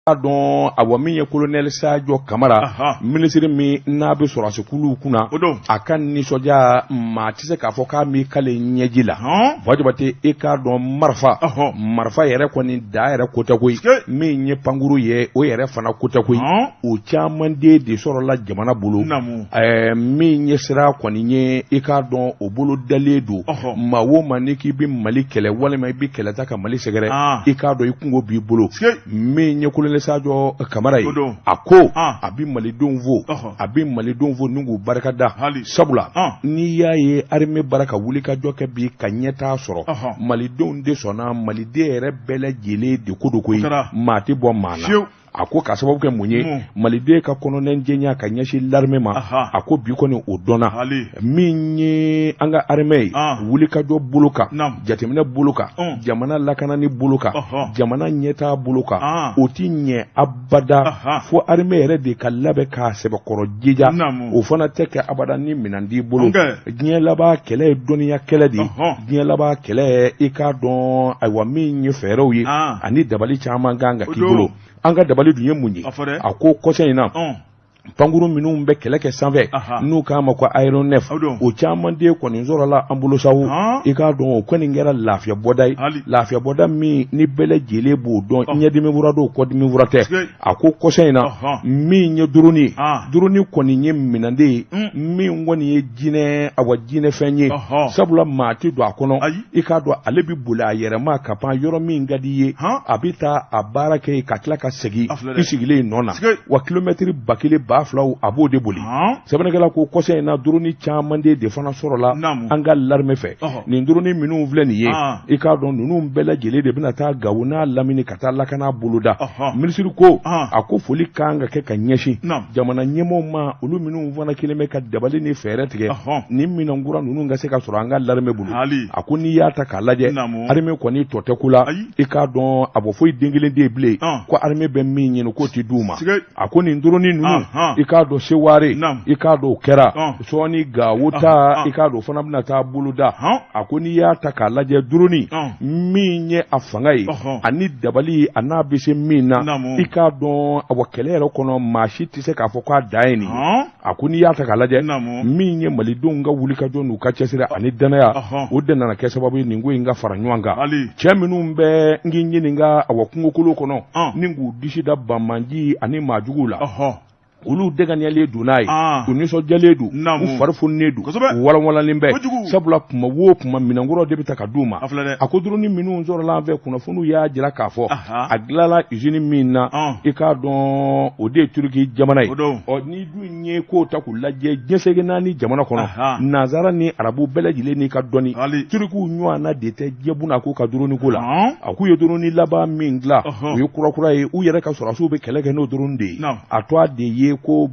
Dɔn awa min ye kolonɛli Sajo Kamara minisiri min n'a bɛ sɔrɔdasikuluw kunna, a ka nisɔndiya maa tɛ se k'a fɔ k'a m'i kale ɲɛji la. Buwa Jabate, i k'a dɔn marifa marifa yɛrɛ kɔni da yɛrɛ ko tɛ koyi, min ye pankuru ye o yɛrɛ fana ko tɛ koyi, o caman de sɔrɔla jamana bolo. Min ye sira kɔni ye, i k'a dɔn o bolo dalen don maa o maa n'i k'i bɛ Mali kɛlɛ walima i bɛ kɛlɛ ta ka Mali sɛgɛrɛ, i k'a dɔn i kunko b'i bolo. Min ye kolonɛli Sajo Kamara ye, a ko a bɛ malidenw fo, a bɛ malidenw fo ni k'u barika da, sabula n'i y'a ye armée bara ka wuli ka jɔ kɛ bi ka ɲɛtaa sɔrɔ, malidenw de sɔnna, maliden yɛrɛ bɛɛ lajɛlen de ko don koyi, maa tɛ bɔ maa na. A ko ka sababu kɛ mun ye? Maliden ka kɔnɔnajɛya ka ɲɛsin l'armée ma, a ko bi kɔni o dɔnna. Min ye an ka armée ye, wulikajɔ bolo kan, jateminɛ bolo kan, jamana lakanani bolo kan, jamana ɲɛtaa bolo kan, o ti ɲɛ abada fo armée yɛrɛ de ka labɛn k'a sɛbɛkɔrɔ jija. O fana tɛ kɛ abada ni minɛn t'i bolo. Diɲɛ laban kɛlɛ ye dɔnniya kɛlɛ de ye. Diɲɛ laban kɛlɛ, i k'a dɔn, ayiwa, min ye fɛɛrɛw ye ani dabali caman kan ka k'i bolo. An ka dabali dun ye mun ye? A ko kɔsa in na, pankuru minnu bɛ kɛlɛ kɛ sanfɛ n'u k'a ma ko aéronef, o caman de kɔni sɔrɔla an bolo sa. I k'a dɔn o kɔni kɛra lafiya bɔda ye, lafiya bɔda min ni bɛɛ lajɛlen b'o dɔn, ɲɛdimi fura don, kɔdimi fura tɛ. A ko kɔsa in na, min ye drone ye, drone kɔni ye minɛn de ye min kɔni ye jinɛ, awa jinɛfɛn ye, sabula maa tɛ don a kɔnɔ. I k'a dɔn ale bɛ boli a yɛrɛ ma ka pan yɔrɔ min ka di i ye, a bɛ taa a baara kɛ ka tila ka segin i sigilen nɔ na. Wa kilomɛtiri 1000, 2000, a b'o de boli. Sɛbɛnnikɛla ko kɔsa in na, drone caman de fana sɔrɔla an ka l'armée fɛ. Nin drone minnu filɛ nin ye, i k'a dɔn ninnu bɛɛ lajɛlen de bɛna taa Gawo n'a lamini ka taa lakana boloda. Minisiri ko, a ko foli kan ka kɛ ka ɲɛsin jamana ɲɛmaaw ma, olu minnu fana kelen bɛ ka dabali ni fɛɛrɛ tigɛ ni minɛnkura ninnu ka se ka sɔrɔ an ka l'armée bolo. A ko n'i y'a ta k'a lajɛ, armée kɔni tɔ tɛ ko la. I k'a dɔn a bɔ foyi den kelen tɛ yen bilen ko armée bɛ min ɲini k'o tɛ d'u ma. A ko nin drone ninnu, i k'a dɔn Seware, i k'a dɔn o kɛra sɔɔni, Gawo ta, i k'a dɔn o fana bɛna taa boloda. A ko n'i y'a ta k'a lajɛ, drone min ye a fanga ye ani dabali a n'a bɛ se min na, i k'a dɔn awa kɛlɛ yɛrɛ kɔnɔ maa si tɛ se k'a fɔ k'a dan ye nin ye. A ko n'i y'a ta k'a lajɛ, min ye malidenw ka wulikajɔ n'u ka cɛsiri ani dannaya, o de nana kɛ sababu ye nin ko in ka fara ɲɔgɔn kan. Cɛ minnu bɛ n k'i ɲininka awa kungokolo kɔnɔ ni k'u disi da banbaanci ani maajuguw la, olu dɛgɛniyalen don n'a ye, u nisɔndiyalen don, u fari foninen don, u walanwalanlen bɛ, sabula kuma o kuma minɛnkuraw de bɛ ta ka d'u ma. A ko drone minnu sɔrɔla an fɛ, kunnafoniw y'a jira k'a fɔ a dilanla usine min na, i k'a dɔn o de ye Turiki jamana ye. Ɔ n'i dun ye kow ta k'u lajɛ diɲɛ seleke naani jamana kɔnɔ, nansara ni arabu bɛɛ lajɛlen n'i ka dɔnni, Turikiw ɲɔgɔnna de tɛ diɲɛ buna k'u ka drone ko la. A k'u ye drone laban min dilan, o ye kurakura ye, u yɛrɛ ka sɔrɔdasiw bɛ kɛlɛ kɛ n'o drone de ye. A tɔgɔ de ye ko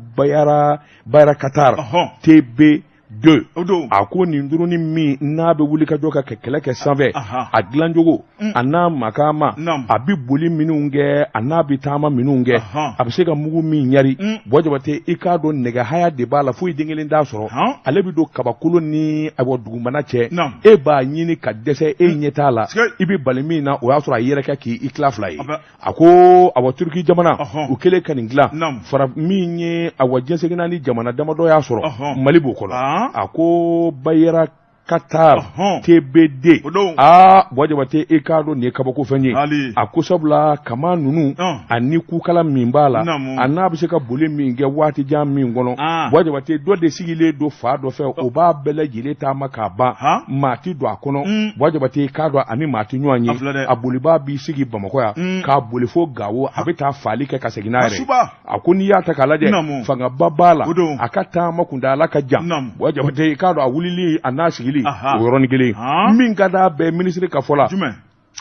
Bayraktar TB2. A ko nin drone min n'a bɛ wuli ka jɔ ka kɛlɛ kɛ sanfɛ, a dilancogo a n'a makama, a bɛ boli minnu kɛ, a n'a bɛ taama minnu kɛ, a bɛ se ka mugu min ɲari, Buwa Jabate, i k'a dɔn nɛgɛ haya de b'a la, foyi den kelen t'a sɔrɔ. Ale bɛ don kabakolo ni ayiwa dugumana cɛ, e b'a ɲini ka dɛsɛ, e ɲɛ t'a la, i bɛ bali min na, o y'a sɔrɔ a yɛrɛkɛ k'i tila fila ye. A ko awa Turiki jamana, u kɛlen ka nin dilan fara min ye, awa diɲɛ seleke naani jamana damadɔ y'a sɔrɔ, Mali b'o kɔnɔ. A ko Bayraktar TB2, aa Buwa Jabate, i k'a dɔn nin ye kabako fɛn ye. A ko sabula kama ninnu ani kukala min b'a la, a n'a bɛ se ka boli min kɛ waati jan min kɔnɔ, Buwa Jabate, dɔ de sigilen don fan dɔ fɛ, o b'a bɛɛ lajɛlen taama k'a ban, maa tɛ don a kɔnɔ. Buwa Jabate, i k'a dɔn ani maa tɛ ɲɔgɔn ye. A bolibaa b'i sigi Bamakɔ yan k'a boli fo Gawo, a bɛ taa faali kɛ ka segin n'a yɛrɛ. A ko n'i y'a ta k'a lajɛ, fangaba b'a la, a ka taama kuntaala ka jan. Buwa Jabate, i k'a dɔn a wulili a n'a sigili o yɔrɔnin kelen. Min ka d'a bɛɛ, minisiri ka fɔ la,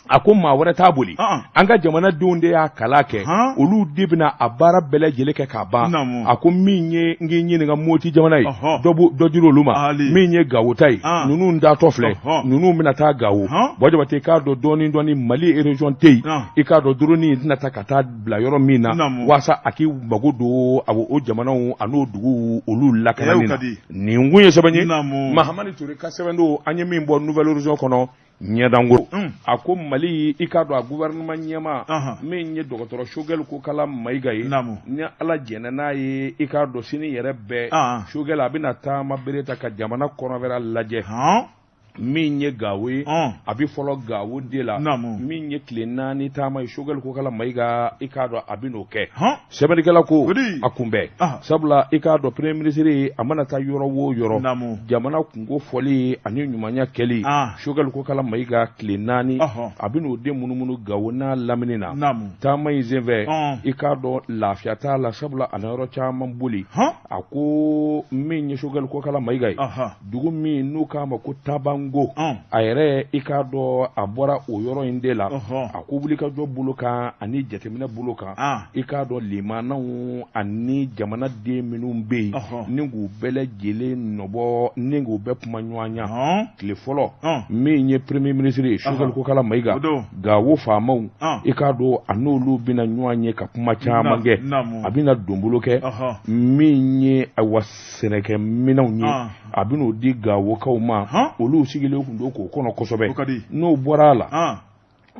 a ko maa wɛrɛ t'a boli, an ka jamanadenw de y'a kalan kɛ, olu de bɛna a baara bɛɛ lajɛlen kɛ k'a ban. A ko min ye n k'i ɲininka Moti jamana ye, dɔ dir'olu olu ma. Min ye Gawo ta ye, ninnu datɔ filɛ, ninnu bɛna taa Gawo. Buwa Jabate, i k'a dɔn dɔɔnin dɔɔnin Mali région tɛ yen, i k'a dɔn drone in tɛna taa ka taa bila yɔrɔ min na waasa a k'i mago don a o jamanaw an'o duguw olu lakanani na. Nin kun ye sɛbɛn ye, Mahamani Ture ka sɛbɛn don, an ye min bɔ Nouvel Horizon kɔnɔ. Ɲɛdango a ko Mali i k'a dɔn a gouvernement ɲɛmaa min ye dɔgɔtɔrɔ Choguel Kokala Mayiga ye ni Ala jɛnna n'a ye i k'a dɔn sini yɛrɛ bɛɛ Choguel a bɛna taama bere ta ka jamana kɔnɔfɛla lajɛ min ye Gawo ye a bɛ fɔlɔ Gawo de la min ye tile 4 taama ye Choguel Kokala Mayiga i k'a dɔn a bɛ n'o kɛ Sɛbɛnnikɛla ko a kunbɛn sabula i k'a dɔn premier ministre a mana taa yɔrɔ o yɔrɔ jamana kunko fɔli ani ɲumanya kɛli Choguel Kokala Mayiga tile 4 a bɛ n'o de munumunu Gawo n'a lamini na taama in senfɛ i k'a dɔn lafiya t'a la sabula a na yɔrɔ caman boli a ko min ye Choguel Kokala Mayiga ye dugu min n'u k'a ma ko Tabango a yɛrɛ i k'a dɔn a bɔra o yɔrɔ in de la a ko wulikajɔ bolo kan ani jateminɛ bolo kan i k'a dɔn limanaw ani jamanaden minnu bɛ yen ni k'u bɛɛ lajɛlen nɔbɔ ni k'u bɛɛ kuma ɲɔgɔnya tile fɔlɔ min ye premier ministre ye Choguel Kokala Mayiga Gawo faamaw i k'a dɔn a n'olu bɛna ɲɔgɔn ye ka kuma caman kɛ a bɛna donbolo kɛ min ye ayiwa sɛnɛkɛminɛnw ye a bɛn'o di Gawokaw ma olu sigilen tun don k'o kɔnɔ kosɛbɛ n'o bɔra a la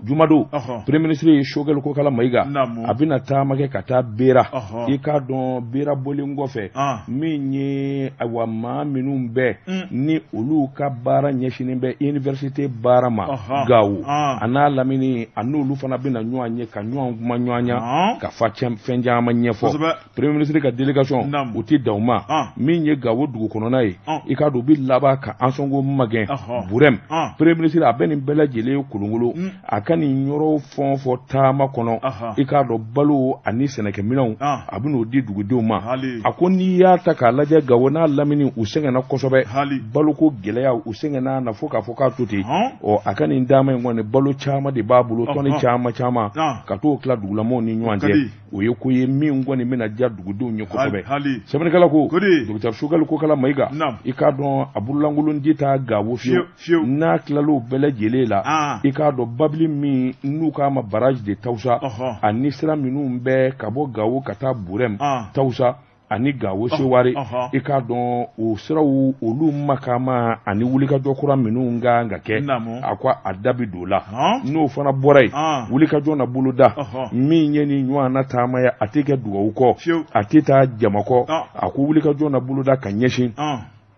jumadon premier ministre ye Choguel Kokala Mayiga a bɛna taama kɛ ka taa Bera i k'a dɔn Bera bɔlen kɔfɛ min ye ayiwa maa minnu bɛ ni olu ka baara ɲɛsinnen bɛ université baara ma Gawo a n'a lamini a n'olu fana bɛna ɲɔgɔn ye ka ɲɔgɔn kuma ɲɔgɔnya ka fa fɛn caman ɲɛfɔ premier ministre ka délégation u tɛ dan o ma min ye Gawo dugu kɔnɔna ye i k'a dɔn u bɛ laban ka Ansɔngo magɛn Burɛm premier ministre a bɛ nin bɛɛ lajɛlen kolonkolon a ka nin yɔrɔ fɛn o fɛn taama kɔnɔ i k'a dɔn balo ani sɛnɛkɛminɛnw a bɛ n'o di dugudenw ma a ko n'i y'a ta k'a lajɛ Gawo n'a lamini u sɛgɛnna kosɛbɛ baloko gɛlɛya u sɛgɛnna na fo k'a fɔ k'a to ten ɔ a ka nin taama in kɔni balo caman de b'a bolo tɔni caman caman ka t'o tila dugulamaw ni ɲɔgɔn cɛ o ye ko ye min kɔni bɛna diya dugudenw ye kosɛbɛ sɛbɛnnikɛla ko docteur Choguel Kokala Mayiga i k'a dɔn a bololankolon tɛ taa Gawo fiyewu n'a tilal'o bɛɛ lajɛlen la i k'a dɔn babili min n'u k'a ma barrage de Tawusa ani sira minnu bɛ ka bɔ Gawo ka taa Burɛm Tawusa ani Gawo Seware i k'a dɔn o siraw olu makama ani wulikajɔ kura minnu ka kan ka kɛ a ko a da bɛ don o la n'o fana bɔra yen wulikajɔ na boloda min ye nin ɲɔgɔn na taama ye a tɛ kɛ dugawu kɔ a tɛ taa jama kɔ a ko wulikajɔ na boloda ka ɲɛsin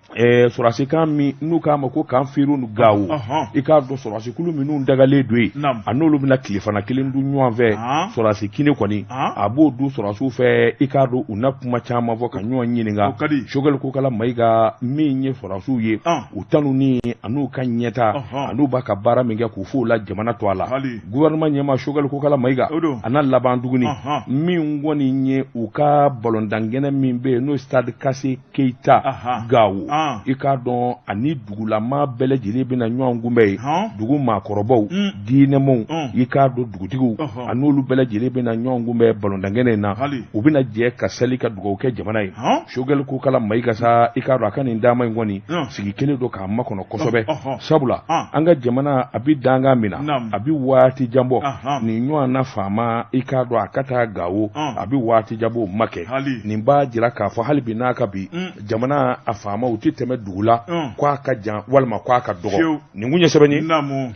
sɔrɔdasikan min n'u k'a ma ko camp Firun Gawo i k'a dɔn sɔrɔdasikulu minnu dagalen don yen a n'olu bɛna tilefana kelen dun ɲɔgɔn fɛ sɔrɔdasi kini kɔni a b'o dun sɔrɔdasiw fɛ i k'a dɔn u na kuma caman fɔ ka ɲɔgɔn ɲininka Choguel Kokala Mayiga min ye sɔrɔdasiw ye u tanuni an'u ka ɲɛta an'u b'a ka baara min kɛ k'u fo la jamana to a la gouvernement ɲɛmaa Choguel Kokala Mayiga a na laban tuguni min kɔni ye u ka balontankɛnɛ min bɛ yen n'o stade Kase Keyita Gawo i k'a dɔn ani dugulamaa bɛɛ lajɛlen bɛna ɲɔgɔn kunbɛn yen dugu maakɔrɔbaw diinɛmaw i k'a dɔn dugutigiw a n'olu bɛɛ lajɛlen bɛna ɲɔgɔn kunbɛn balontankɛnɛ in na u bɛna jɛ ka sali ka dugawu kɛ jamana ye Choguel Kokala Mayiga sa i k'a dɔn a ka nin taama in kɔni sigi kelen don k'a makɔnɔ kosɛbɛ sabula an ka jamana a bɛ dankan min na a bɛ waati jan bɔ nin ɲɔgɔn na faama i k'a dɔn a ka taa Gawo a bɛ waati jan bɔ o ma kɛ nin b'a jira k'a fɔ hali bi n'a ka bi jamana a faamaw tɛ tɛmɛ dugu la k'a ka jan walima k'a ka dɔgɔ nin kun ye sɛbɛn ye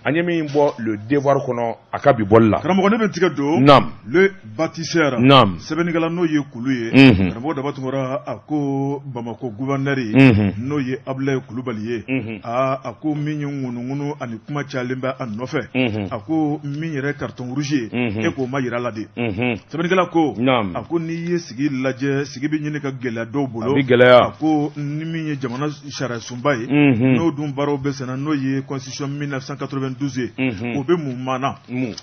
an ye min bɔ Le Devoir kɔnɔ a ka bi bɔli la karamɔgɔ ne bɛ tigɛ don naam Le Bâtisseur naam sɛbɛnnikɛla n'o ye kulu ye karamɔgɔ Daba Tunkara a ko Bamakɔ gouverneur n'o ye Abulayi Kulubali ye aa a ko min ye ŋunuŋunu ani kuma cayalen bɛ a nɔfɛ a ko min yɛrɛ carton rouge ye e k'o ma jira a la de sɛbɛnnikɛla ko a ko n'i ye sigi lajɛ sigi bɛ ɲini ka gɛlɛya dɔw bolo gɛlɛya a ko ni min ye jamana sariya sunba ye n'o dun baaraw bɛ senna n'o ye constitution 1992 ye o bɛ mun maana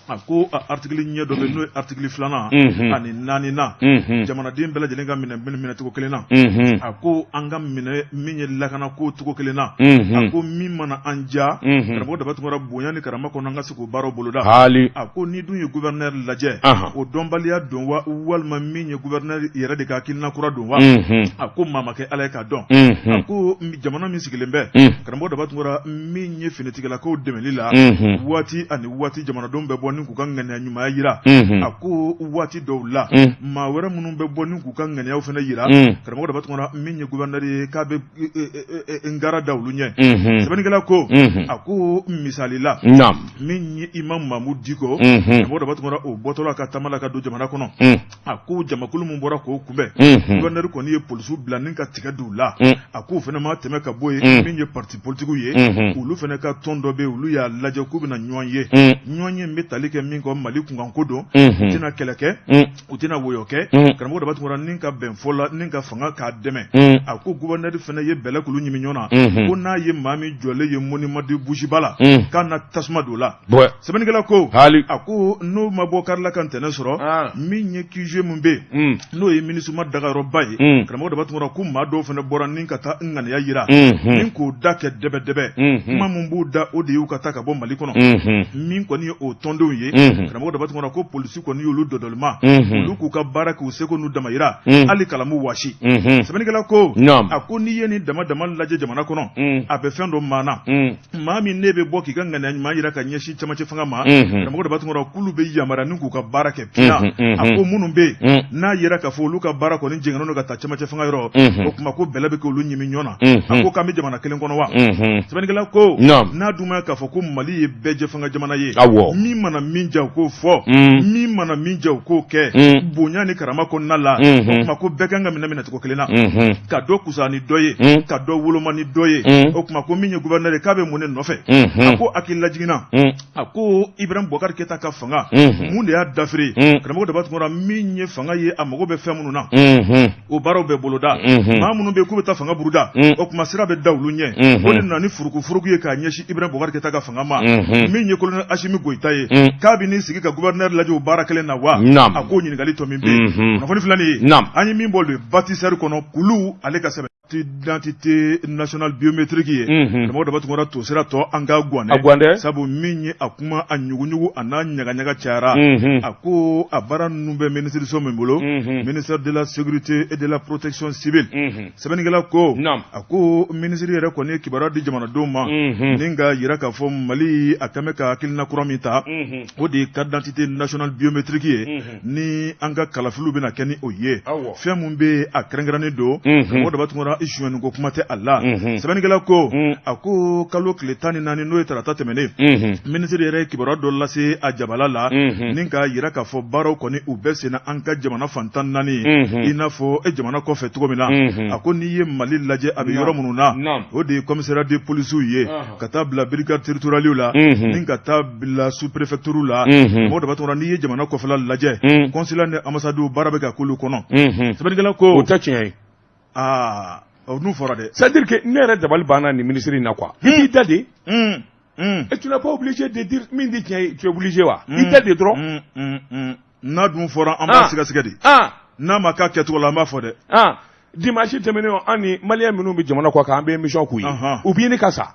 a ko a article ɲɛ dɔ bɛ n'o ye article filanan ani naaninan jamanaden bɛɛ lajɛlen ka minɛ minɛcogo kelen na a ko an ka minɛ min ye lakana ko cogo kelen na a ko min mana an ja karamɔgɔ Daba Tunkara bonya ni karama kɔnɔ an ka se k'o baaraw boloda a ko n'i dun ye gouverneur lajɛ o dɔnbaliya don wa walima min ye gouverneur yɛrɛ de ka hakilina kura don wa a ko maa ma kɛ Ala ye k'a dɔn a ko ko jamana min sigilen bɛ karamɔgɔ Daba Tunkara min ye finitigilakaw dɛmɛli la waati ani waati jamanadenw bɛ bɔ ni k'u ka ŋaniya ɲumanya jira a ko waati dɔw la maa wɛrɛ minnu bɛ bɔ ni k'u ka ŋaniyaw fana jira karamɔgɔ Daba Tunkara min ye gouverneur ye k'a bɛ ngara da olu ɲɛ sɛbɛnnikɛla ko a ko misali la min ye imam Mamudu Diko karamɔgɔ Daba Tunkara o bɔtɔla ka taama la ka don jamana kɔnɔ a ko jamakulu min bɔra k'o kunbɛn gouverneur kɔni ye polisiw bila ni ka tigɛ don u la a k'o fana ma tɛmɛ ka bɔ yen min ye parti politigiw ye olu fana ka tɔn dɔ bɛ olu y'a lajɛ k'u bɛna ɲɔgɔn ye ɲɔgɔn ye bɛ tali kɛ min kɔ Mali kunkanko don u tɛna kɛlɛ kɛ u tɛna wɔyɔ kɛ karamɔgɔ Daba Tunkara ni ka bɛn fɔ la ni ka fanga k'a dɛmɛ a ko gouverneur fana ye bɛlɛ k'olu ɲimi ɲɔgɔn na ko n'a ye maa min jɔlen ye monument de Bujiba la k'a na tasuma don o la sɛbɛnnikɛla ko a ko n'o ma bɔ kari la ka ntɛnɛn sɔrɔ ah. min ye QG min bɛ yen n'o ye MINUSMA dagayɔrɔba ye karamɔgɔ Daba Tunkara ko maa dɔw fana bɔra ni ka taa ŋaniya jira ni k'o da kɛ dɛbɛdɛbɛ kuma min b'u da o de y'u ka taa ka bɔ Mali kɔnɔ min kɔni ye o tɔndenw ye karamɔgɔ Daba Tunkara ko polisi kɔni y'olu dɔdɔlima olu k'u ka baara k'u seko n'u damayira hali kalamu wasi sɛbɛnnikɛla ko a ko n'i ye nin dama dama lajɛ jamana kɔnɔ a bɛ fɛn dɔ maana maa min ne bɛ bɔ k'i ka ŋaniya ɲuman jira ka ɲɛsin cɛmancɛ fanga ma karamɔgɔ Daba Tunkara k'olu bɛ yamaruya ni k'u ka baara kɛ piyan a ko minnu bɛ yen n'a yera k'a fɔ olu ka baara kɔni jɛngɛnnen don ka taa cɛmancɛ fanga yɔrɔ o tuma ko bɛlɛ bɛ k'olu ɲimi ɲɔgɔn na a ko k'an bɛ jamana kelen kɔnɔ wa sɛbɛnnikɛla ko n'a dun ma k'a fɔ ko Mali ye bɛɛjɛ fanga jamana ye min mana min diya u k'o fɔ min mana min diya u k'o kɛ bonya ni karama kɔnɔna la o tuma ko bɛɛ kan ka minɛ minɛcogo kelen na ka dɔ kusa ni dɔ ye mm. ka dɔ woloma ni dɔ ye mm. o tuma ko min ye gouverneur ye k'a bɛ mun de nɔfɛ mm-hmm. a ko hakili lajiginna mm. a ko Ibrahim Boubacar Keita ka fanga mm-hmm. mun de y'a dafiri karamɔgɔ Daba Tunkara min ye fanga ye a mago bɛ fɛn minnu na mm-hmm. o baaraw bɛ boloda maa minnu bɛ yen k'u bɛ taa fanga buruda o tuma sira bɛ da olu ɲɛ o de nana ni furukufuruku ye k'a ɲɛsin Ibrahim Boubacar Keita ka fanga ma min ye colonel Assimi Goïta ye k'a bɛ n'i sigi ka gouverneur lajɛ o baara kelen na wa a k'o ɲininkali tɔ min bɛ yen kunnafoni filɛ nin ye an ye min bɔ le Bâtisseur kɔnɔ kulu ale ka sɛbɛn d'identité nationale biométrique ye karamɔgɔ Daba Tunkara to sira tɔ an ka gan sabu min ye a kuma a ɲuguɲugu a n'a ɲagaɲaga cayara a ko a baara ninnu bɛ minisiriso min bolo ministère de la sécurité et de la protection civile sɛbɛnnikɛla ko a ko minisiri yɛrɛ kɔni ye kibaruya di jamanadenw ma ni k'a jira k'a fɔ Mali a kan bɛ ka hakilina kura min ta o de ye carte d'identité nationale biométrique ye ni an ka kalafiliw bɛna kɛ ni o ye fɛn min bɛ a kɛrɛnkɛrɛnnen don karamɔgɔ Daba Tunkara sonyani ko kuma tɛ a la sɛbɛnnikɛla ko a ko kalo tile 14 n'o ye tarata tɛmɛnen minisiri yɛrɛ ye kibaruya dɔ lase a jabala la ni k'a jira k'a fɔ baaraw kɔni u bɛ senna an ka jamana fan 14 i n'a fɔ e jamana kɔfɛ cogo min na a ko n'i ye Mali lajɛ a bɛ yɔrɔ minnu na o de ye commissariat de polisiw ye ka taa bila brigade territoriale la ni ka taa bila sous préfecture la karamɔgɔ Daba Tunkara n'i ye jamana kɔfɛla lajɛ consulat ni ambassade baara bɛ ka k'olu kɔnɔ sɛbɛnnikɛla ko o tɛ tiɲɛ ye aa o dun fɔra dɛ c'est à dire que ne yɛrɛ dabali banna nin ministre in na quoi i b'i da de et tu n'es pas obligé de dire min tɛ tiɲɛ ye tu es obligé wa i da de dɔrɔn n'a dun fɔra an b'a sɛgɛsɛgɛ de n'a ma k'a kɛcogo la an b'a fɔ dɛ dimanche tɛmɛnen an ni maliyɛn minnu bɛ jamana kɔ kan an bɛ émission k'u ye u bɛ ɲini ka sa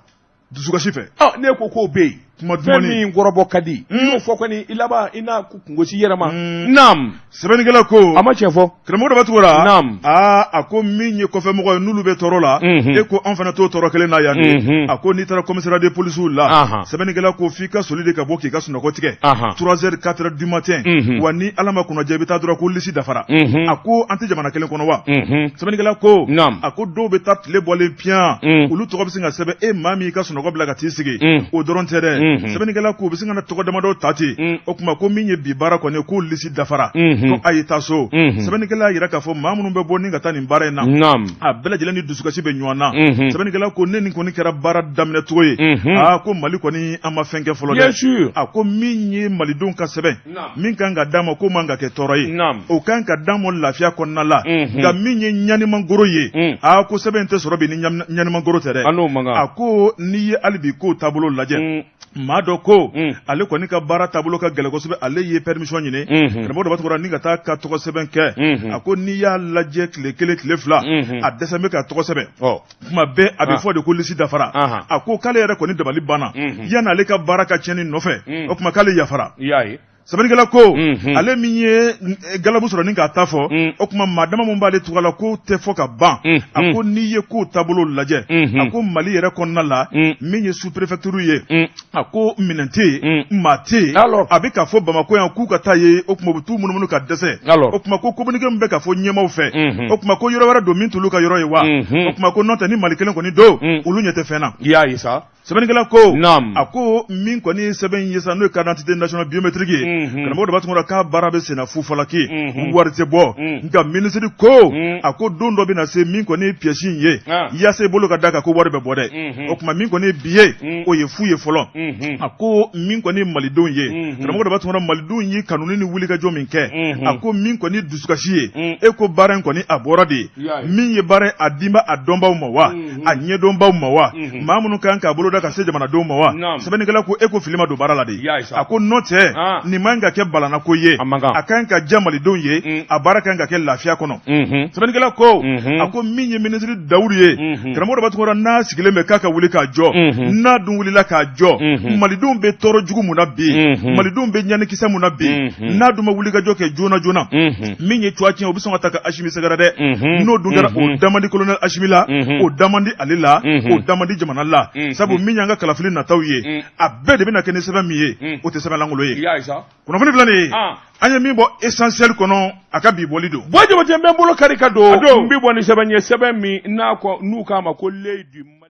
dusukasi fɛ ne ko k'o bɛ yen kuma fɛn min kɔrɔbɔ ka di i y'o fɔ kɔni i laban i n'a kungosi yɛrɛ ma naam sɛbɛnnikɛla ko a ma tiɲɛ fɔ karamɔgɔ Daba Tunkara naam aa a ko min ye kɔfɛmɔgɔ ye n'olu bɛ tɔɔrɔ la e ko an fana t'o tɔɔrɔ kelen na yan de a ko n'i taara commissariat de police la sɛbɛnnikɛla ko f'i ka soli de ka bɔ k'i ka sunɔgɔ tigɛ 3 heures 4 heures du matin wa ni Ala ma kunnadiya i bɛ taa dɔrɔn ko lisi dafara a ko an tɛ jamana kelen kɔnɔ wa sɛbɛnnikɛla ko a ko dɔw bɛ taa tile bɔlen piyan olu tɔgɔ bɛ sin ka sɛbɛn e maa min y'i ka sunɔgɔ bila ka t'i sigi o dɔrɔn tɛ dɛ sɛbɛnnikɛla ko u bɛ sin ka na tɔgɔ damadɔ ta ten o tuma ko min ye bi baara kɔni ye k'o lisi dafara ko a ye taa so sɛbɛnnikɛla y'a jira k'a fɔ maa minnu bɛ bɔ ni ka taa nin baara in na a bɛɛ lajɛlen ni dusukasi bɛ ɲɔgɔn na sɛbɛnnikɛla ko ni nin kɔni kɛra baara daminɛ cogo ye aa ko Mali kɔni an ma fɛn kɛ fɔlɔ dɛ a ko min ye malidenw ka sɛbɛn min kan ka d'a ma k'o man ka kɛ tɔɔrɔ ye o kan ka d'a ma lafiya kɔnɔna la nka min ye ɲanimangoro ye aa ko sɛbɛn in tɛ sɔrɔ bi ni ɲanimangoro tɛ dɛ a ko n'i ye hali bi kow taabolo lajɛ maa dɔ ko ale kɔni ka baara taabolo ka gɛlɛn kosɛbɛ ale ye permission ɲini karamɔgɔ Daba Tunkara ni ka taa ka tɔgɔ sɛbɛn kɛ a ko n'i y'a lajɛ tile kelen tile fila a dɛsɛ bɛ ka tɔgɔ sɛbɛn tuma bɛɛ a bɛ fɔ de ko lisi dafara a ko k'ale yɛrɛ kɔni dabali banna yanni ale ka baara ka tiɲɛ nin nɔfɛ o tuma k'ale yafara. Sɛbɛnnikɛla ko ale min ye galabu sɔrɔ ni k'a ta fɔ, o tuma maa dama min b'ale tɔgɔ la k'o tɛ fɔ ka ban. A ko n'i ye kow taabolo lajɛ, a ko Mali yɛrɛ kɔnɔna la, min ye sous-préfecture ye, a ko minɛn tɛ yen, maa tɛ yen. A bɛ k'a fɔ Bamakɔ yan k'u ka taa ye, o tuma u bɛ t'u munumunu ka dɛsɛ. O tuma ko communiqué min bɛ ka fɔ ɲɛmaaw fɛ, o tuma ko yɔrɔ wɛrɛ don min t'olu ka yɔrɔ ye wa? O tuma ko n'o tɛ, ni Mali kelen kɔni don, olu ɲɛ tɛ fɛn na. I y'a ye sa. Sɛbɛnnikɛla ko, a ko min kɔni ye sɛbɛn in ye sa, n'o ye carte d'identité nationale biométrique ye, karamɔgɔ Daba Tunkara, k'a baara bɛ senna fufalaki, wari tɛ bɔ. Nka minisiri ko, a ko don dɔ bɛna se, min kɔni ye pièce in ye, yaasa i bolo ka da kan ko wari bɛ bɔ dɛ. O tuma min kɔni ye bi ye, o ye fu ye fɔlɔ. A ko min kɔni ye malidenw ye, karamɔgɔ Daba Tunkara, malidenw ye kanuni ni wulikajɔ min kɛ, a ko min kɔni ye dusukasi ye, e ko baara in kɔni a bɔra de ye. Min ye baara a diba a dɔnbaw ma wa, a ɲɛdɔnbaw ma wa, maa minnu kan k'a boloda ka se jamanadenw ma wa? Sɛbɛnnikɛla ko e ko fili ma don baara la de. A ko n'o tɛ, nin man ka kɛ balana ko ye, a kan ka diya malidenw ye, a baara kan ka kɛ lafiya kɔnɔ. Sɛbɛnnikɛla ko, a ko min ye minisiri Dawudu ye, karamɔgɔ Daba Tunkara, n'a sigilen bɛ k'a ka wuli k'a jɔ, n'a dun wulila k'a jɔ, malidenw bɛ tɔɔrɔ jugu mun na bi, malidenw bɛ ɲanikisɛ mun na bi, n'a dun ma wulikajɔ kɛ joona joona, min ye cuwa tiɲɛ, o bɛ sɔn ka ta ka Asimi sɛgɛrɛ dɛ. N'o dun kɛra, o da man di colonel Asimi la, o da man di ale la, o da man di jamana la, sabu min y'an ka kalafili nataw ye, a bɛɛ de bɛna kɛ ni sɛbɛn min ye, o tɛ sɛbɛn lankolon ye. Kunnafoni filɛ nin ye, an ye min bɔ Essentiel kɔnɔ, a ka bi bɔli don. Buwa Jabate, n bɛ n bolo kari ka don, n bɛ bɔ ni sɛbɛn ye, sɛbɛn min n'a ko n'u k'a ma ko l'Œil du